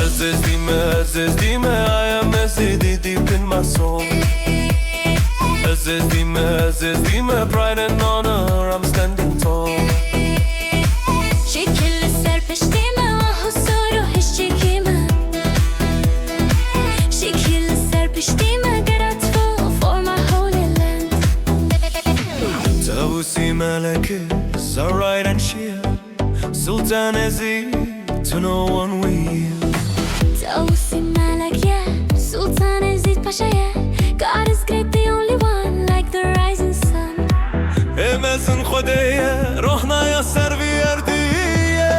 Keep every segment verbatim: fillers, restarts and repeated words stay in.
Ez Ezdî me, ez Ezdî me, I am Ezidi deep in my soul. Ez Ezdî me, ez Ezdî me, pride and honor, I'm standing tall. Şekil li ser piştî me, wah û sor û hişçekî me. Şekil li ser piştî me, gerat fo forma Holy Land. Tawusî melek is a right and shield. Sultan Ezîd, to no one we yield. Tawusî melek ye, Sultan Ezîd Paşa ye. God is great, the only one, like the rising sun. Ê mezin Xwedê ye, rohnaya ser vî erdî ye.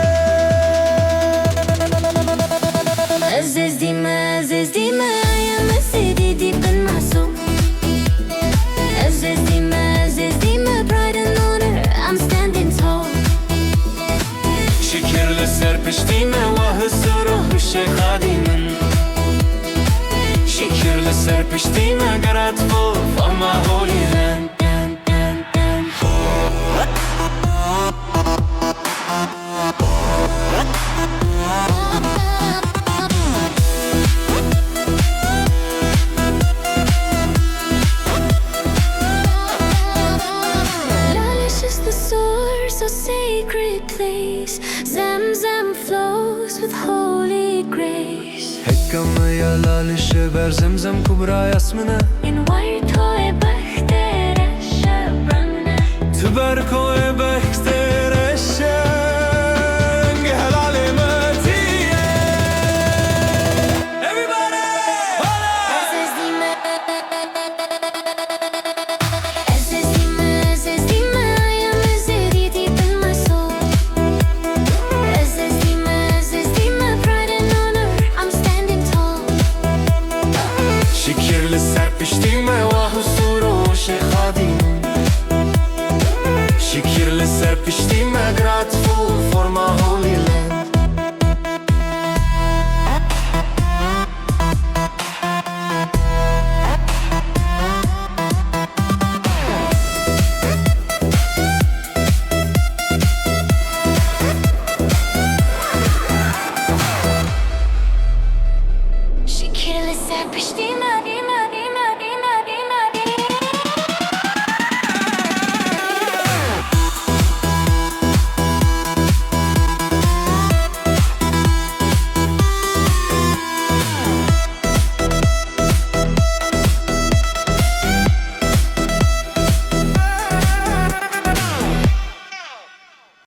Ez Ezdî me, ez Ezdî me, I am Ezidi deep in my soul. Ez Ezdî me, ez Ezdî me, pride and honor, I'm standing tall. Şekil li ser piştî me, wah û sor û hişê xadî min. Şekil li ser piştî me, gerat fo forma Holy Land. Lalish is the source, a sacred place. Zamzam flows with holy grace. Hikam ya Lalish ber Zemzem Kubra yasmine. In wire toy bextere şebramne. Tuber koy bexte